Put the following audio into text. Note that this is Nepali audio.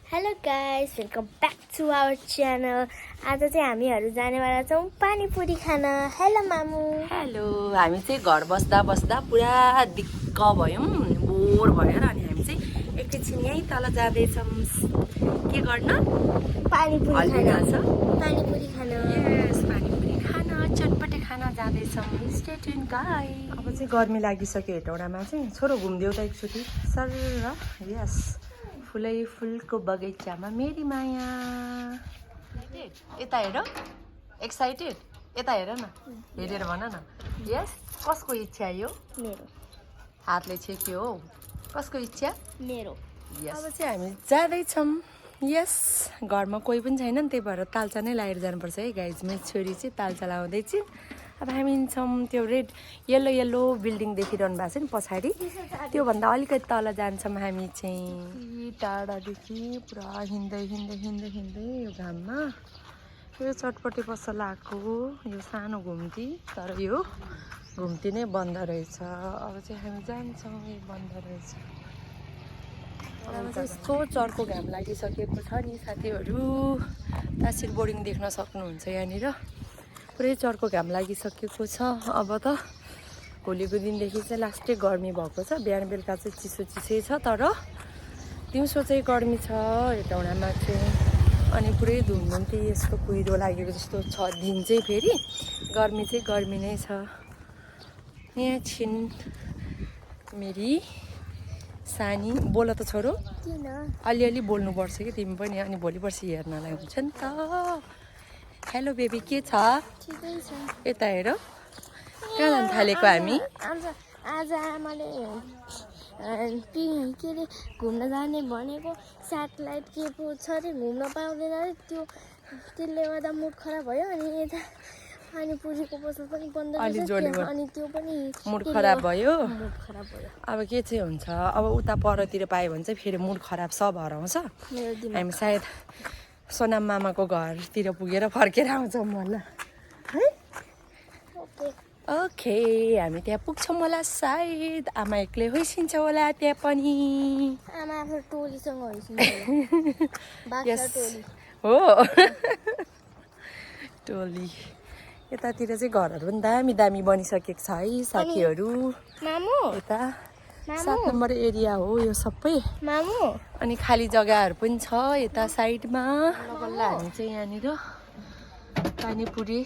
Hello guys, welcome back to our channel. आज चाहिँ हामीहरू जानेवाला छौँ पानीपुरी खान। हेलो मामु। हेलो। हामी चाहिँ घर बस्दा बस्दा पुरा दिक्क भयौँ, बोर भएर अनि हामी चाहिँ एकैछिन यहीँ तल जाँदैछौँ। के गर्न? पानीपुरी खान। पानीपुरी खान। यस, पानीपुरी खान, चटपटे खान जाँदैछौँ। Stay tune guys. अब चाहिँ गर्मी लागिसक्यो हेटौडामा चाहिँ। छोरो घुम्दियो त एकचोटि सर र। यस, फुलै फुलको बगैँचामा मेरी माया। यता हेर, एक्साइटेड? यता हेर न, हेरेर भन न। यस, कसको इच्छा यो? मेरो। हातले छेक्यो हौ। कसको इच्छा? मेरो। यस। अब चाहिँ हामी जाँदैछौँ। यस, घरमा कोही पनि छैन नि, त्यही भएर तालचा नै लगाएर जानुपर्छ है गाइज। मेरो छोरी चाहिँ तालचा लगाउँदैछ। अब हामी छौँ त्यो रेड येल्लो येल्लो बिल्डिङ देखिरहनु भएको छ नि पछाडि, त्योभन्दा अलिकति तल जान्छौँ हामी चाहिँ। टाढादेखि पुरा हिँड्दै हिँड्दै हिँड्दै हिँड्दै यो घाममा यो चटपटे पसल आएको यो सानो घुम्ती, तर यो घुम्ती नै बन्द रहेछ। अब चाहिँ हामी जान्छौँ, यो बन्द रहेछ। अब चाहिँ यस्तो चर्को घाम लागिसकेको छ नि साथीहरू। तासिर बोर्डिङ देख्न सक्नुहुन्छ यहाँनिर। पुरै चर्को घाम लागिसकेको छ। अब त भोलिको दिनदेखि चाहिँ लास्टै गर्मी भएको छ। बिहान बेलुका चाहिँ चिसो चिसै छ, तर दिउँसो चाहिँ गर्मी छ हेटौडामा चाहिँ। अनि पुरै धुमधुम्ती यस्तो कुहिरो लागेको जस्तो छ दिन चाहिँ। फेरि गर्मी चाहिँ गर्मी नै छ। यहाँ छिन् मेरी सानी। बोल त छोरो। किन? अलिअलि बोल्नुपर्छ कि तिमी पनि, अनि भोलि पर्सि हेर्नलाई हुन्छ नि त। हेलो बेबी, के छ? ठिकै छ। यता हेर, कहाँ जान थालेको हामी? आज आमाले के अरे घुम्न जाने भनेको, सेटेलाइट के पो छ अरे, घुम्न पाउँदैन अरे। त्यसले गर्दा मुड खराब भयो। अनि यता पानीपुरीको पसल पनि बन्द रहेछ, अनि त्यो पनि मुड खराब भयो। मुड खराब भयो। अब के चाहिँ हुन्छ, अब उता परतिर पायो भने चाहिँ फेरि मुड खराब सब हराउँछ। हामी सायद सोनाम मामाको घरतिर पुगेर फर्केर आउँछौँ होला है। ओके, हामी त्यहाँ पुग्छौँ होला सायद। आमा एक्लै होइसिन्छ होला त्यहाँ पनि। आमा आफ्नो टोलीसँग होइसिन्छ। बाख्रा टोली हो। टोली यतातिर चाहिँ घरहरू पनि दामी दामी बनिसकेको छ है साथीहरू। मामु, यता 7 नम्बर एरिया हो यो सबै। मामु, अनि खाली जग्गाहरू पनि छ यता साइडमा। बल्ल हामी चाहिँ यहाँनिर पानीपुरी